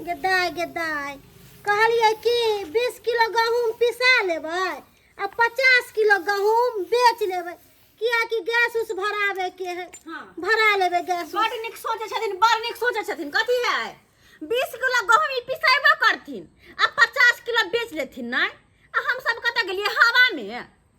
गे दाय, गे दाय, कहलियै कि 20 किलो गहूँम पिसा लेबै आ 50 किलो गहूँम बेच लेबै, कियाकि गैस उस भराबे के है। भरा लेबै गैस उस। बड़ नीक सोचै छथिन, बड़ नीक सोचै छथिन। कथी है, 20 किलो गहूँम ई पिसेबो करथिन आ 50 किलो बेच लेथिन। नहि, आ हम सब कतऽ गेलियै हवा में?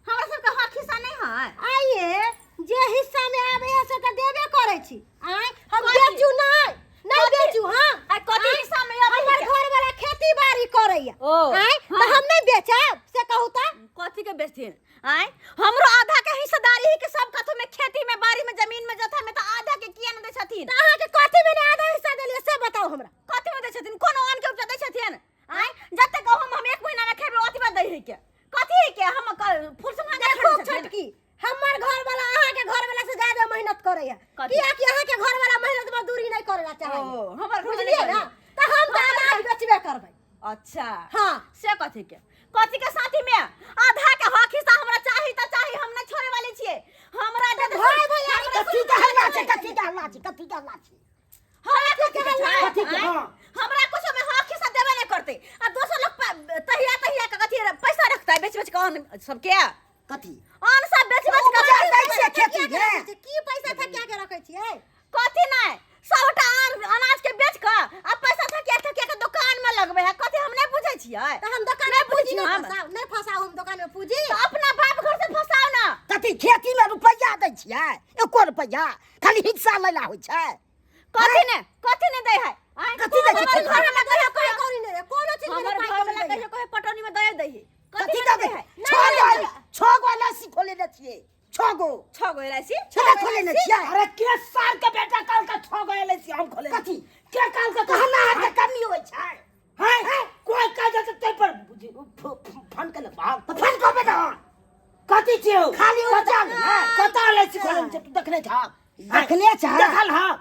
हमरा सबके हक हिस्सा नहि है? आइए जे हिस्सा में आबे है से तऽ देबे करै छी। आँय, हम कथी? बेचू नहि, नहि कथी? बेचू। हाँ। आ कथी हिस्सा में आबै हमर है? घर वाला खेती बाड़ी करैया। ओ, आँय, हाँ। तऽ हम नहि बेचब से कहू तऽ? कथी के बेचथिन? आँय, हमरो आधा के हिस्सेदारी है के सब कथो में, खेती में, बाड़ी में, जमीन में, जथा में, तऽ आधा के किया नहि दै छथिन? तऽ अहाँके कथी में नहि आधा हिस्सा देलियै से बताउ हमरा। कथी में दै छथिन? कोनो अन्न के उपजा दै छथिन? आँय, जते गहूम हम एक महीना में खेबै ओतबा दै है के? कथी है के हम फूल से मांगे देखो छोटकी, हमर घर वाला अहाँके घर वाला से ज्यादा मेहनत करैया। कथी? कियाकि अहाँके घर वाला मेहनत मजदूरी नहि करै ला चाहैया। ओ, हमर घर वाला बुझलियै नहि ना? करैया। तऽ हम तऽ अनाज बेचबे करबै। अच्छा। हाँ। से कथी के, कथी के साथी में? आधा के हक हिस्सा हमरा चाही तऽ चाही, हम नहि छोड़े वाली छियै। हमरा दे दे। भाई भैयारी। हमरा कथी के हल्ला छै? कथी के हल्ला छै? कथी के हल्ला छै? हमरा कथी के छै? कथी के? आँय? हाँ। हमरा कुछ में हक हिस्सा देबे नहीं करते आ दोसर लोग तहिया तहिया के कथी पैसा रखता है बेच बेच के अन्न सबके। कथी? अन्न सब बेच बेच के। उपजा दै छियै खेती के मे। की पैसा थकिया के रखै छियै? कथी नहीं, सबटा अन्न अनाज के बेच के आ पैसा थकिया थकिया के दुकान में लगबे है। कथी, हम नहीं बुझै छियै? तऽ हम दोकान नहि में पूंजी बुझी नहि हम। फसाउ, नहि फसाउ हम दोकान में पूंजी। तऽ अपना बाप घर से फसाउ ना। कथी खेती में रुपैआ दै छियै? एको रुपैआ? खाली हिस्सा लैला होइ छै। कथी ने, कथी ने दै है? आँय? कथी दै छै? हमर घर में कहियो पाइ कहियो कौड़ी नहि दै, कोनो चीज में हमर पाइ घर कौड़ी वाला नहि दै। कहियो कहियो पटौनी में दे दै है। कथी ने दऽ दै दै? है? छओ गो, छओ गो एलआईसी खोलेने छियै, छओ गो। छह गो एलआईसी? छओ खोलेने छियै। अरे, के साल के बेटा काल का छह गो एलआईसी हम खोले? कथी? के काल का? कहना के कमी होइ छै। हैं, कोई कह देते ते पर फन के भाग। तऽ फन कहबै ने। कथी छियौ? खाली कता उपजा ने। कता एलआईसी खोले छै? तू देखने छा? देखने छा। देखल? हाँ।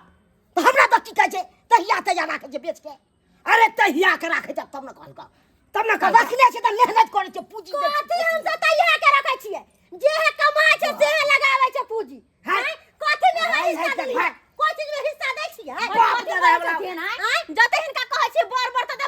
तऽ हमरा तऽ की कहै छै, तहिया तहिया राखै छै बेच के। अरे, तहिया के राखै छै तब ने कहलका। तब ने कहलका। रखने छै तऽ मेहनत करै छै, पूंजी दै छै। कथी हम सब तैयार के रखै छियै? जे है कमाइ छै से है लगाबै छै पूंजी। हाँ। आँय? कथी में है, हिस्सा है, देलियै? है। कोई चीज में हिस्सा दै छियै? बाप कथी दादा करै हमरा। छथिन, आँय? जते हिनका कहै छियै बड़ बड़ तते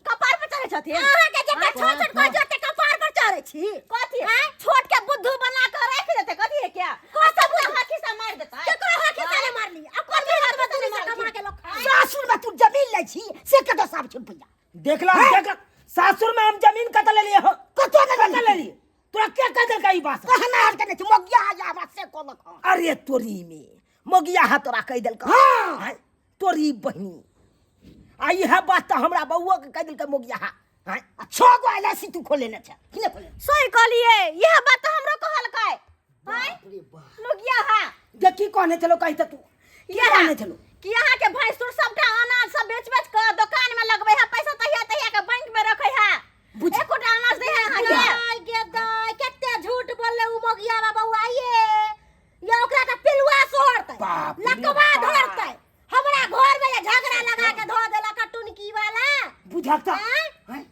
कपार पर चढ़ै छथिन। अहाँके जते छोट छोट कहै छै ओते कपार पर चढ़ै छी। कथी छोट के बुद्धू बना के राखि देतै? कथी है क्या सब हक हिस्सा मारि देतै? केकरो हक हिस्सा नहि मारली। अपन मेहनत मजदूरी से कमा के लोक खाय। सासुर में तू जमीन लै छी से कतऽ साफ छै रुपैआ? देखला, देख, सासुर में हम जमीन कतऽ लेलियै हो? कतऽ नहि कतऽ लेलियै? लेलियै? तोरा के कह देलकै ई बात? कहना हर के नहि छै, मोगिया या हमरा से कहलक हँ। अरे तोरी में मोगिया हा तोरा कहि देलकै? हाँ। आँय, तोरी बहिनी, आ इएह बात तऽ हमरा बौओ के कहि देलकै मोगिया हा। आँय? आ छओ गो एलआईसी तू खोलेने छै कि नहि खोलेने? सही कहलियै, इएह बात तऽ हमरो कहलकै। आँय? बाप रे बाप। मुगिया हा। देखी, कहने छलो, कहि तऽ तू की इएह कहने छलो? कि अहाँ के भैंसुर सबटा अनाज सब बेच बेच के दुकान में लगबै है, पैसा तहिया तहिया के बैंक में रखै है। एकोटा अनाज दै है अहाँ के? दाय गे दाय, कते झूठ बोलले उ मोगिया बाबा आइए या। ओकरा तऽ पिलुआ सोहरतै, बाप रे लकवा बाप। धरतै। हमरा घर में जे झगड़ा लगा के धो देलक टुनकी वाला। बुझक तऽ। आँय? आँय?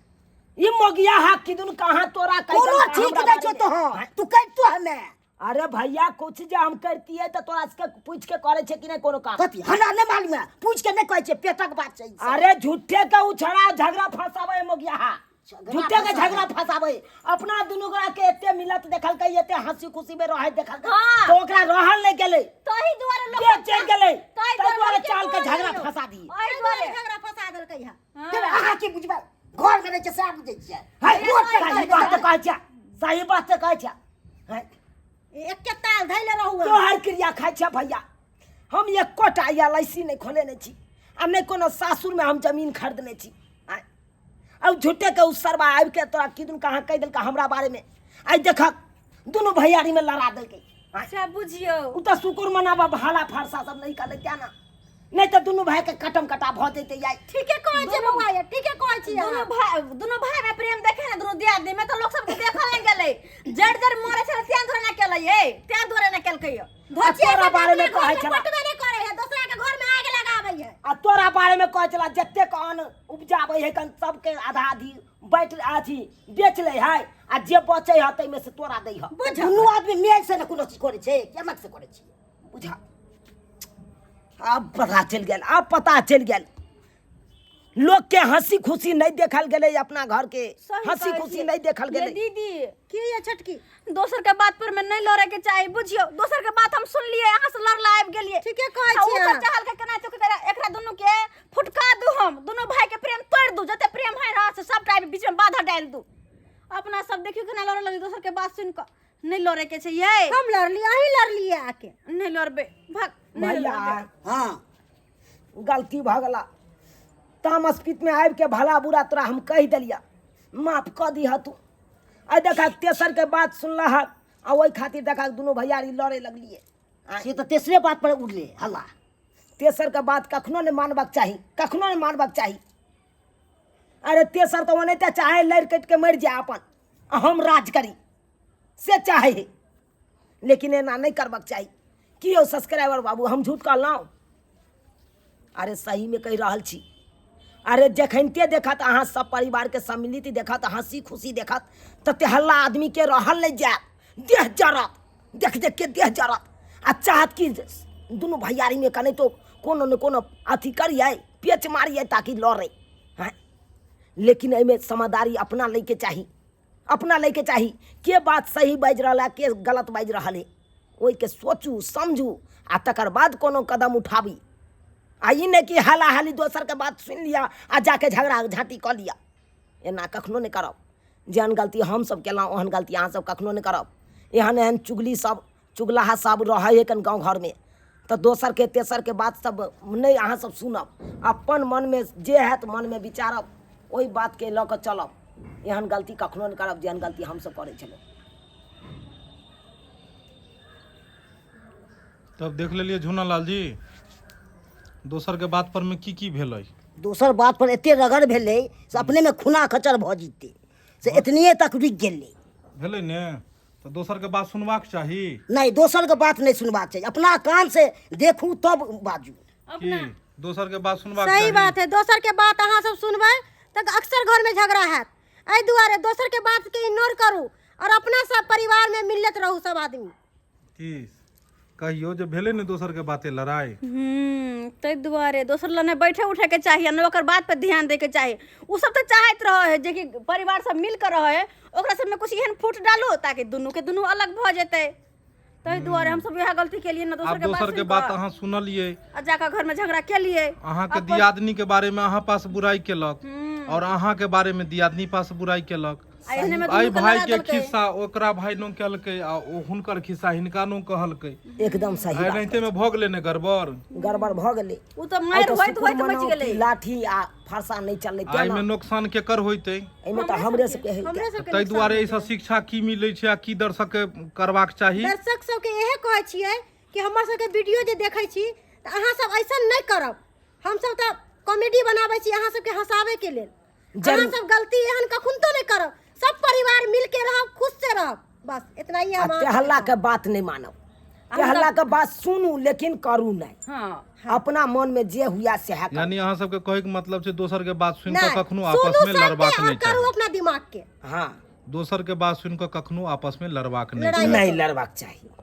ई मोगिया हा किदुन कहाँ तोरा कहि कोनो देलकै ठीक हमरा नहि छौ बारे में? तोहर, तू कहितो हमे। अरे भैया, कुछ जे हम करतियै तऽ तोरा सबके पूछ के करे छै कि नहि कोनो काम? कथी हमरा नहि मालूम है, पूछ के नहि कहै छै, पेटक बात छै ई सब। अरे, झूठे के उ छड़ा झगड़ा फंसावे मोगिया हा। झगड़ा झूठे के फंसाबै। झगड़ा फंसावे। अपना दुनू गोरा के एते मिलत देखलकै, एते हंसी खुशी में रहै देखलकै, हाँ। तो ओकरा रहल नहि गेलै। तही दुआरे लोक के चलि गेलै। ताहि ताहि दुआरे लोक चाल के झगड़ा के फंसा दी। ओहि एहि दुआरे दुआरे झगड़ा फंसा देलकै है। हाँ। तब अहाँ की बुझबै? घर में रहै छै सएह बुझै छियै। है, रोड पर सही बात तऽ कहै छै, सही बात तऽ कहै छै। है, एके ताल धैले रहू अहाँ। तोहर क्रिया खाइ छै भैया, हम एकोटा एल I C नहि खोलेने छी आ नहि कोनो सासुरमे हम जमीन खरीदने छी। आँय? आ झूठे के उ सरबा आबि के तोरा किदन कहाँ कहि देलकै हमरा बारेमे। आइ देखक, दुनू भैयारीमे लड़ा देलकै। आँय? अच्छा, बुझियौ। उ तऽ शुकुर मनाबऽ, भाला फरसा सब नहि कलै क्या ना, नहि तऽ दुनू भाई के कटम कटा भऽ जैते आइ। ठीके कहै छै बौआ ये, ठीके कहै छी दुनू अहाँ। भाई, दुनू भाई में प्रेम देखे ने दुनू दियादनी में तऽ लोक सबके देखल नहि गेलै। जड़ जड़ मरे छलै तें दुआरे नहि केलै ये, तें दुआरे नहि केलकै ये। धोतिया तोरा सब बारे में अपना कहै घर में छला। पटबे नहि करै है, दोसरा के घर में आग लगाबै है। आ तोरा बारे में कहै छला, जतेक अन्न उपजाबै है कन सबके आधा आधी बाँटि अथी बेच लै है आ जे बचै है ताहिमे से तोरा दै है। बुझ। दुनू आदमी मेल से ने कोनो चीज करै छै कि अलग से करै छै? बुझा, आब पता चलि गेल, आब पता चलि गेल। लोक के हंसी खुशी नहीं देखल गेलै अपना घर के सही हंसी कहै खुशी छियै। नहीं देखल ये गेलै। दीदी की ये छोटकी दोसर के बात पर में नहीं लड़े के चाही बुझियो। दोसर के बात हम सुनलिए अहाँ से लड़ला आबि गेलिए। ठीके कहै आ उ छियै सब अहाँ। चाहल के केना तो एकरा दुनू के फुटका दू, हम दुनू भाई के प्रेम तोड़ दू, जते प्रेम है ना से सबटा बीच में बाधा डाल दू। अपना सब देखियो केना लड़े लगली दोसर के बात सुन के। नहीं लड़े के छै ये। हम लड़लिए अहीं लड़लिए आके। नहीं लड़बे भाग नहीं भैया लड़बे। हाँ गलती भऽ गेला, तामस पीत में आबि के भला बुरा तोरा हम कहि देलिया, माफ कऽ दिह तू। आइ देखा तेसर के बात सुनला हक आ ओहि खातिर देखा दुनू भैयारी लड़े लगलिए। से तऽ तेसरे बात पर उड़ले हल्ला। तेसर के बात कखनो नहि मानबाक चाही, कखनो नहि मानबाक चाही। अरे तेसर तऽ ओनाहिते चाहे लड़ि कटि के मरि जाय अपन आ हम राज करी से चाहे है, लेकिन एना नहि करबाक चाही। की यौ सब्सक्राइबर बाबू, हम झूठ कहलहुँ? अरे सही में कहि रहल छी। अरे जखनते देखत अहाँ सब परिवार के सम्मिलित देखत, हंसी खुशी देखत, तते हल्ला आदमी के रहल नहीं जायत, देह जरत, देख देख के देह जरत आ चाहत कि दुनू भैयारी में कने तो कोनो न कोनो अथी करिए, पेच मारिए ताकि लड़े हैं। लेकिन एहिमे समझदारी अपना लैके चाही, अपना लैके चाही के बात सही बाजि रहल है के गलत बाजि रहल है, ओहिके सोचू समझू आ तकर बाद कोनो कदम उठाबी। आ ई नहि कि हाला हाली दोसरके बात सुनि लिअ आ जाके झगड़ा झाँटी कऽ लिअ, एना कखनो नहि करब। जेहन गलती हमसब केलहुँ ओहन गलती अहाँसब कखनो नहि करब। एहन एहन चुगली सब चुगलाहा सब रहै है कन गाँव घरमे, तऽ दोसरके तेसरके बात सब नहि अहाँसब सुनब, अपन मनमे जे हैत मनमे विचारब, ओहि बातके लऽ कऽ चलब। एहन गलती कखनो नहि करब जेहन गलती हमसब करै छलहुँ। तब देख लेलियै झूना लाल जी, दोसर के बात पर में की की भेलै? दोसर बात पर एते रगड़ भेलै से अपने में खूना खचर भऽ जेतै, से एतनिए तक रुकि गेलै। भेलै ने? तऽ दोसर के बात सुनबाक चाही? नहि, दोसर के बात नहि सुनबाक चाही, अपना कान से देखू तब बाजू। की दोसर के बात सुनबाक सही चाही? बात है, दोसर के बात अहाँ सब सुनबै तऽ अक्सर घर में झगड़ा हैत। एहि दुआरे दोसर के बात के इग्नोर करू और अपना सब परिवार में मिलत रहू सब आदमी। की कहियो जे भेलै ने दोसर के बाते लड़ाई? ताहि दुआरे दोसर लग नहि बैठे उठे के चाही आ नहि ओकर बात पर ध्यान दै के चाही। ओ सब तऽ चाहैत रहै है जेकि परिवार सब मिल के रहै है, ओकरा सबमे कुछ एहन फूट डालू ताकि दुनू के दुनू अलग भऽ जेतै। ताहि दुआरे हमसब इएह गलती केलियै ने, दोसर आब के बात दोसर के सुनि बात कऽ अहाँ सुनलियै आ जाकऽ घर में झगड़ा केलियै। अहाँ के दियादनी के बारे में अहाँ पास बुराई केलक और अहाँ के बारे में दियादनी पास बुराई केलक। आ एहने में एहि दुनू के भाई लड़ा के देलकै। खिस्सा ओकरा भाई नो केलकै आ ओ हुनकर खिस्सा हिनका नो कहलकै। एकदम सही बात। एनाहिते में भऽ गेलै ने गड़बड़। गड़बड़ भऽ गेलै। ओ तऽ आइ मारि तऽ होइत शुक्र होइत बचि मनाउ गेलै। कि लाठी आ फरसा नहि चललै आ एहिमे तेना। नोकसान केकर होइतै? एहिमे तऽ हमरे सबके होइतै। हमरे सबके ताहि नुकसान दुआरे होइतै। एहिसँ शिक्षा की मिलै छै आ की दर्शक के करबाक चाही? दर्शक सबके इएह कहै छियै कि हमर सबके वीडियो जे देखै छी तऽ अहाँ सब ऐसन नहि करब। हमसब तऽ कॉमेडी बनाबै छी अहाँ सबके हंसाबैके लेल। जरूर। अहाँ सब गलती एहन कखुनतो नहि करब, सब परिवार मिलके रहब, खुश से रहब, बस इतना ही। आ हम अहाँ सबके तेहल्ला के कहब। बात नहि मानब, तेहल्ला के बात सुनू लेकिन करू नहि। हाँ। अपना मन में जे हुआ सएह करू। यानी अहाँ सबके कहै के मतलब छै दोसर के बात सुनि कऽ नहि, कखनो आपस सुनू में सबके लड़बाक और नहि करू चाही। अपना दिमाग के। हाँ, दोसर के बात सुनि कऽ कखनो आपस में लड़बाक नहि लड़ाई चाही। नहि लड़बाक चाही।